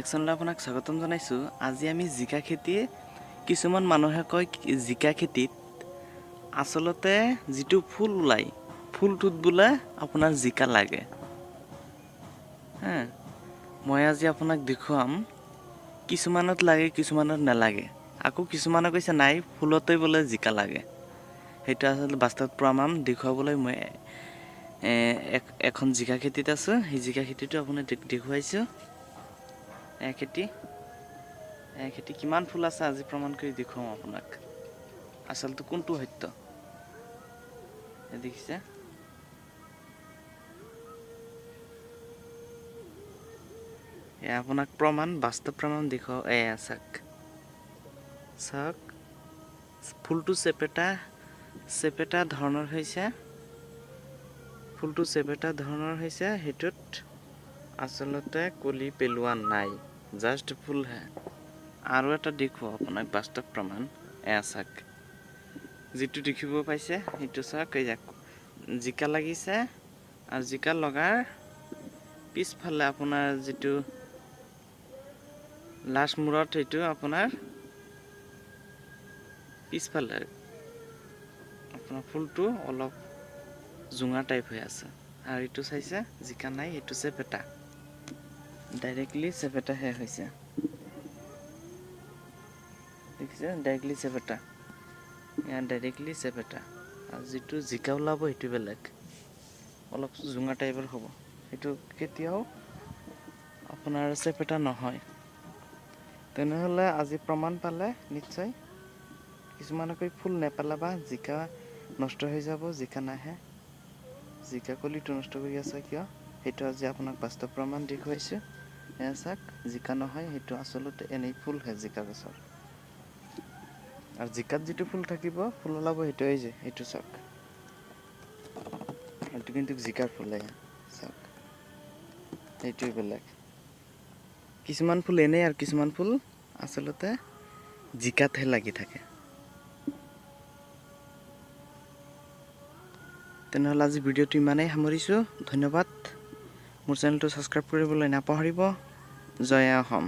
চেনেললৈ আপোনাক স্বাগতম জনাইছোঁ। আজি আমি জিকা খেতি, কিছুমান মানুহে কয় জিকা খেতিত আচলতে যিটো ফুল ওলায়, ফুলটোত বোলে আপোনাৰ জিকা লাগে। হা, মই আজি আপোনাক দেখুৱাম, কিছুমানত লাগে, কিছুমানত নালাগে। আকৌ কিছুমানে কৈছে নাই, ফুলতে বোলে জিকা লাগে। সেইটো আচলতে বাস্তৱ প্ৰমাণ দেখুৱাবলৈ মই এখন জিকা খেতিত আছোঁ। সেই জিকা খেতিটো আপোনাক দেখুৱাইছোঁ। এই খেতি কিমান ফুল আছে, আজি প্ৰমাণ কৰি দেখুৱাম আপোনাক আচলতে কোনটো সত্য। এই দেখিছে, এয়া আপোনাক প্ৰমাণ, বাস্তৱ প্ৰমাণ দেখুৱাওঁ। এয়া চাওক, চাওক, ফুলটো চেপেটা চেপেটা ধৰণৰ হৈছে। ফুলটো চেপেটা ধৰণৰ হৈছে, সেইটোত আচলতে কলি পেলোৱা নাই, জাষ্ট ফুলহে। আৰু এটা দেখুৱাওঁ আপোনাক বাস্তৱ প্ৰমাণ। এয়া চাওক, যিটো দেখিব পাইছে সেইটো চাওক। এই জিকা লাগিছে আৰু জিকা লগাৰ পিছফালে আপোনাৰ যিটো লাষ্ট মূৰত, সেইটো আপোনাৰ পিছফালে আপোনাৰ ফুলটো অলপ জোঙা টাইপ হৈ আছে। আৰু এইটো চাইছে, জিকা নাই, এইটো চেপেটা, ডাইৰেক্টলি চেপেটাহে হৈছে। দেখিছে, ডাইৰেক্টলি চেপেটা, ইয়াত ডাইৰেক্টলি চেপেটা। আৰু যিটো জিকা ওলাব সেইটো বেলেগ, অলপ জোঙা টাইপৰ হ'ব, সেইটো কেতিয়াও আপোনাৰ চেপেটা নহয়। তেনেহ'লে আজি প্ৰমাণ পালে নিশ্চয়। কিছুমানে কৈ ফুল নেপেলাবা, জিকা নষ্ট হৈ যাব, জিকা নাহে, জিকা কলিটো নষ্ট কৰি আছে কিয়? সেইটো আজি আপোনাক বাস্তৱ প্ৰমাণ দেখুৱাইছোঁ। এয়া চাওক, জিকা নহয়, সেইটো আচলতে এনেই ফুলহে জিকা গছৰ। আৰু জিকাত যিটো ফুল থাকিব, ফুল ওলাব, সেইটোৱে যে সেইটো চাওক, সেইটো কিন্তু জিকাৰ ফুল। এয়া চাওক, সেইটোৱে বেলেগ। কিছুমান ফুল এনেই আৰু কিছুমান ফুল আচলতে জিকাতহে লাগি থাকে। তেনেহ'লে আজি ভিডিঅ'টো ইমানেই সামৰিছোঁ। ধন্যবাদ। মোৰ চেনেলটো ছাবস্ক্ৰাইব কৰিবলৈ নাপাহৰিব। জয় অসম।